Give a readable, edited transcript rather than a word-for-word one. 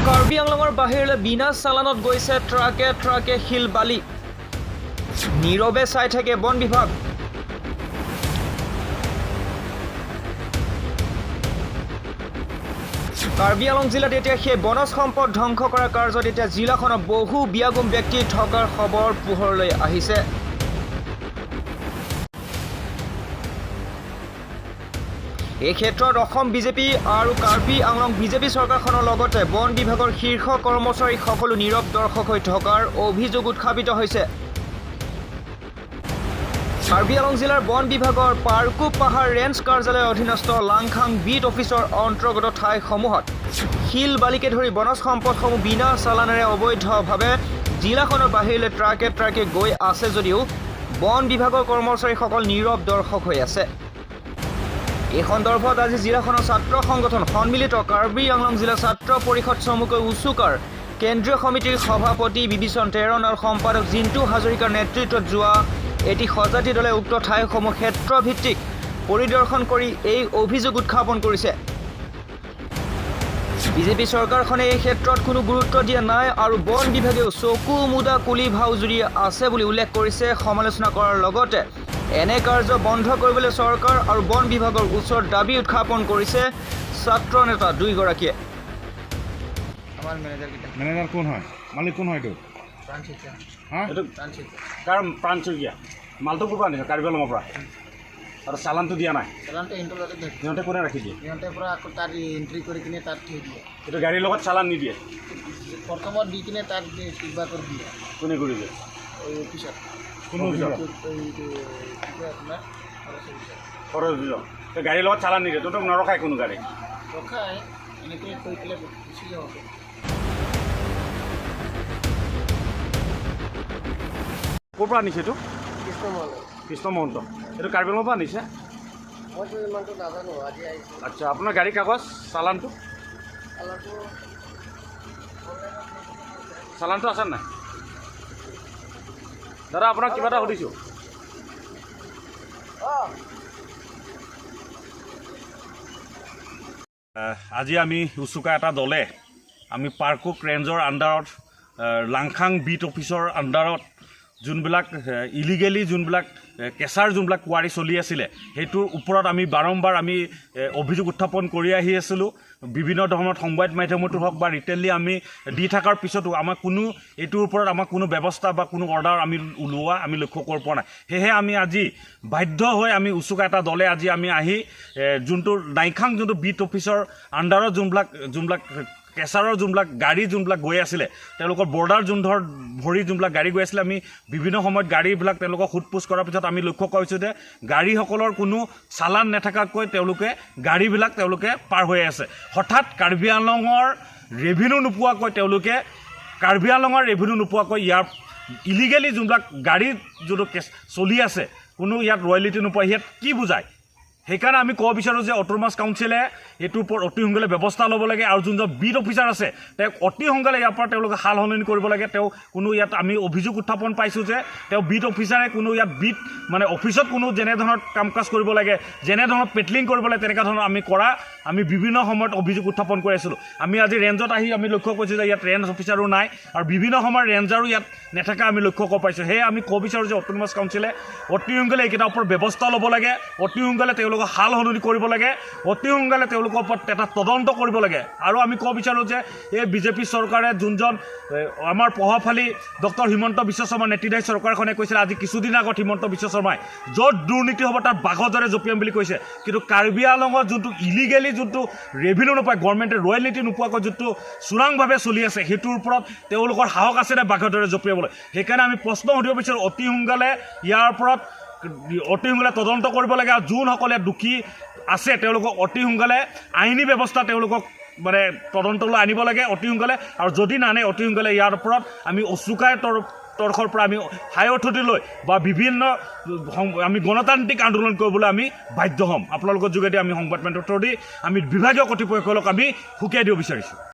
কাৰ্বি আংলঙৰ বাহিৰলৈ বিনা চালানত গৈছে ট্ৰাকে ট্ৰাকে শিল বালি। নীৰৱে চাই থাকে বন বিভাগ। কাৰ্বি আংলং জিলাত এতিয়া সেই বনজ সম্পদ ধ্বংস কৰাৰ কাৰ্যত এতিয়া জিলাখনৰ বহু বিয়াগোম ব্যক্তি থকাৰ খবৰ পোহৰলৈ আহিছে। এই ক্ষেত্ৰত অসম বিজেপি আৰু কাৰ্বি আংলং বিজেপি চৰকাৰখনৰ লগতে বন বিভাগৰ শীৰ্ষ কৰ্মচাৰী সকলো নীৰৱ দৰ্শক হৈ থকাৰ অভিযোগ উত্থাপিত হৈছে। কাৰ্বি আংলং জিলাৰ বন বিভাগৰ পাৰ্কো পাহাৰ ৰেঞ্জ কাৰ্যালয়ৰ অধীনস্থ লাংখাং বিট অফিচৰ অন্তৰ্গত ঠাইসমূহত শিল বালিকে ধৰি বনজ সম্পদসমূহ বিনা চালানেৰে অবৈধভাৱে জিলাখনৰ বাহিৰলৈ ট্ৰাকে ট্ৰাকে গৈ আছে যদিও বন বিভাগৰ কৰ্মচাৰীসকল নীৰৱ দৰ্শক হৈ আছে। এই সন্দৰ্ভত আজি জিলাখনৰ ছাত্ৰ সংগঠন সন্মিলিত কাৰ্বি আংলং জিলা ছাত্ৰ পৰিষদ চমুকৈ উচুকাৰ কেন্দ্ৰীয় সমিতিৰ সভাপতি বিভীষণ টেৰণ আৰু সম্পাদক জিন্তু হাজৰিকাৰ নেতৃত্বত যোৱা এটি সজাতি দলে উক্ত ঠাইসমূহ ক্ষেত্ৰভিত্তিক পৰিদৰ্শন কৰি এই অভিযোগ উত্থাপন কৰিছে। বিজেপি চৰকাৰখনে এই ক্ষেত্ৰত কোনো গুৰুত্ব দিয়া নাই আৰু বন বিভাগেও চকু মুদা কুলি ভাও জুৰি আছে বুলি উল্লেখ কৰিছে। সমালোচনা কৰাৰ লগতে এনে কাৰ্য বন্ধ কৰিবলৈ চৰকাৰ আৰু বন বিভাগৰ ওচৰত দাবী উত্থাপন কৰিছে ছাত্ৰ নেতা দুয়োগৰাকীয়ে। আমাৰ মেনেজাৰ কেইটা। মেনেজাৰ কোন হয়? মালিক কোন হয় এইটো? প্ৰাণ শইকীয়া। হা? এইটো প্ৰাণ শইকীয়া। কাৰ? প্ৰাণ শইকীয়া। মালটো ক'ৰ পৰা আনিছে? কাৰ্বি আংলঙৰ পৰা। আৰু চালানটো দিয়া নাই? চালানটো সিহঁতৰ তাতে থাকে। সিহঁতে কোনে ৰাখি দিয়ে? সিহঁতে পৰা আকৌ তাত এণ্ট্ৰি কৰি কিনে তাত থৈ দিয়ে। এইটো গাড়ীৰ লগত চালান নিদিয়ে? প্ৰথমত দি কিনে তাত কিবা কৰি দিয়ে। কোনে কৰি দিয়ে? এই অফিচত। কোন অফিচত? এইটো কি কয় আপোনাৰ, ফৰেষ্ট অফিচত। ফৰেষ্ট অফিচত। তো গাড়ীৰ লগত চালান নিদিয়ে? তহঁতক নৰখায় কোনো গাড়ী? ৰখাই, এনেকৈ থৈ পেলাই গুচি যাওঁ আকৌ। ক'ৰ পৰা আনিছে এইটো? কৃষ্ণ মহল। কৃষ্ণ মহন্ত। এইটো কাৰ্বি আংলঙৰ পৰা আনিছে? মইতো ইমানটো নাজানো, আজি আহিছোঁ। আচ্ছা, আপোনাৰ গাড়ীৰ কাগজ, চালানটো? চালানটো চালানটো আছে নাই? দাদা, আপোনাক কিবা এটা সুধিছোঁ। অঁ। আজি আমি উচুকা এটা দলে আমি পাৰ্কুক ৰেঞ্জৰ আণ্ডাৰত, লাংখাং বিট অফিচৰ আণ্ডাৰত যোনবিলাক ইলিগেলি যোনবিলাক কেঁচাৰ যোনবিলাক কোৱাৰী চলি আছিলে, সেইটোৰ ওপৰত আমি বাৰম্বাৰ আমি অভিযোগ উত্থাপন কৰি আহি আছিলোঁ। বিভিন্ন ধৰণৰ সংবাদ মাধ্যমতো হওক বা ৰিটেনলি আমি দি থকাৰ পিছতো আমাক কোনো এইটোৰ ওপৰত আমাক কোনো ব্যৱস্থা বা কোনো অৰ্ডাৰ আমি ওলোৱা আমি লক্ষ্য কৰিব পৰা নাই। সেয়েহে আমি আজি বাধ্য হৈ আমি উচুকা এটা দলে আজি আমি আহি যোনটো নাইখাং যোনটো বিট অফিচৰ আণ্ডাৰত যোনবিলাক কেঁচাৰৰ যোনবিলাক গাড়ী যোনবিলাক গৈ আছিলে, তেওঁলোকৰ বৰ্ডাৰ যোন ধৰ ভৰি যোনবিলাক গাড়ী গৈ আছিলে, আমি বিভিন্ন সময়ত গাড়ীবিলাক তেওঁলোকক সোধ পোছ কৰাৰ পিছত আমি লক্ষ্য কৰিছোঁ যে গাড়ীসকলৰ কোনো চালান নথকাকৈ তেওঁলোকে গাড়ীবিলাক তেওঁলোকে পাৰ হৈ আছে। হঠাৎ কাৰ্বি আংলঙৰ ৰেভিনিউ নোপোৱাকৈ, তেওঁলোকে কাৰ্বি আংলঙৰ ৰেভিনিউ নোপোৱাকৈ ইয়াৰ ইলিগেলি যোনবিলাক গাড়ী যোনটো কেছ চলি আছে, কোনো ইয়াত ৰয়েলিটি নোপোৱা, ইয়াত কি বুজায়? সেইকাৰণে আমি ক'ব বিচাৰোঁ যে অট'নমাছ কাউন্সিলে এইটোৰ ওপৰত অতি সোনকালে ব্যৱস্থা ল'ব লাগে আৰু যোনজন বিট অফিচাৰ আছে, তেওঁক অতি সোনকালে ইয়াৰ পৰা তেওঁলোকে সাল সলনি কৰিব লাগে। তেওঁ কোনো ইয়াত আমি অভিযোগ উত্থাপন পাইছোঁ যে তেওঁ বিট অফিচাৰে কোনো ইয়াত বিট মানে অফিচত কোনো যেনেধৰণৰ কাম কাজ কৰিব লাগে, যেনেধৰণৰ পেট্ৰলিং কৰিব লাগে, তেনেকুৱা ধৰণৰ আমি কৰা আমি বিভিন্ন সময়ত অভিযোগ উত্থাপন কৰি আছিলোঁ। আমি আজি ৰেঞ্জত আহি আমি লক্ষ্য কৰিছোঁ যে ইয়াত ৰেঞ্জ অফিচাৰো নাই আৰু বিভিন্ন সময়ত ৰেঞ্জাৰো ইয়াত নাথাকা আমি লক্ষ্য কৰিব পাইছোঁ। সেয়ে আমি ক'ব বিচাৰোঁ যে অট'নমাছ কাউন্সিলে অতি সোনকালে এইকেইটাৰ ওপৰত ব্যৱস্থা ল'ব লাগে, অতি সোনকালে তেওঁলোকক সাল সলনি কৰিব লাগে, অতি সোনকালে তেওঁলোকৰ ওপৰত এটা তদন্ত কৰিব লাগে। আৰু আমি ক'ব বিচাৰোঁ যে এই বিজেপি চৰকাৰে যোনজন আমাৰ প্ৰভাৱশালী ডক্টৰ হিমন্ত বিশ্ব শৰ্মা নেতৃত্বাধীন চৰকাৰখনে কৈছিলে আজি কিছুদিন আগত, হিমন্ত বিশ্ব শৰ্মাই য'ত দুৰ্নীতি হ'ব তাত বাঘৰ দৰে জঁপিয়াম বুলি কৈছে। কিন্তু কাৰ্বি আংলঙত যোনটো ইলিগেলি যোনটো ৰেভিনিউ নাপায়, গভৰ্ণমেণ্টে ৰয়েলিটি নোপোৱাকৈ যোনটো চোৰাংভাৱে চলি আছে, সেইটোৰ ওপৰত তেওঁলোকৰ সাহস আছেনে বাঘৰ দৰে জঁপিয়াবলৈ? সেইকাৰণে আমি প্ৰশ্ন সুধিব বিচাৰোঁ, অতি সোনকালে ইয়াৰ ওপৰত অতি সোনকালে তদন্ত কৰিব লাগে আৰু যোনসকলে দোষী আছে তেওঁলোকক অতি সোনকালে আইনী ব্যৱস্থা তেওঁলোকক মানে তদন্তলৈ আনিব লাগে অতি সোনকালে। আৰু যদি নানে, অতি সোনকালে ইয়াৰ ওপৰত আমি অচুকাই তৰফৰ পৰা আমি হাই অথৰিটিলৈ বা বিভিন্ন আমি গণতান্ত্ৰিক আন্দোলন কৰিবলৈ আমি বাধ্য হ'ম। আপোনালোকৰ যোগেদি আমি সংবাদ মাধ্যমৰ থ্ৰুদি আমি বিভাগীয় কৰ্তৃপক্ষক আমি সকীয়াই দিব বিচাৰিছোঁ।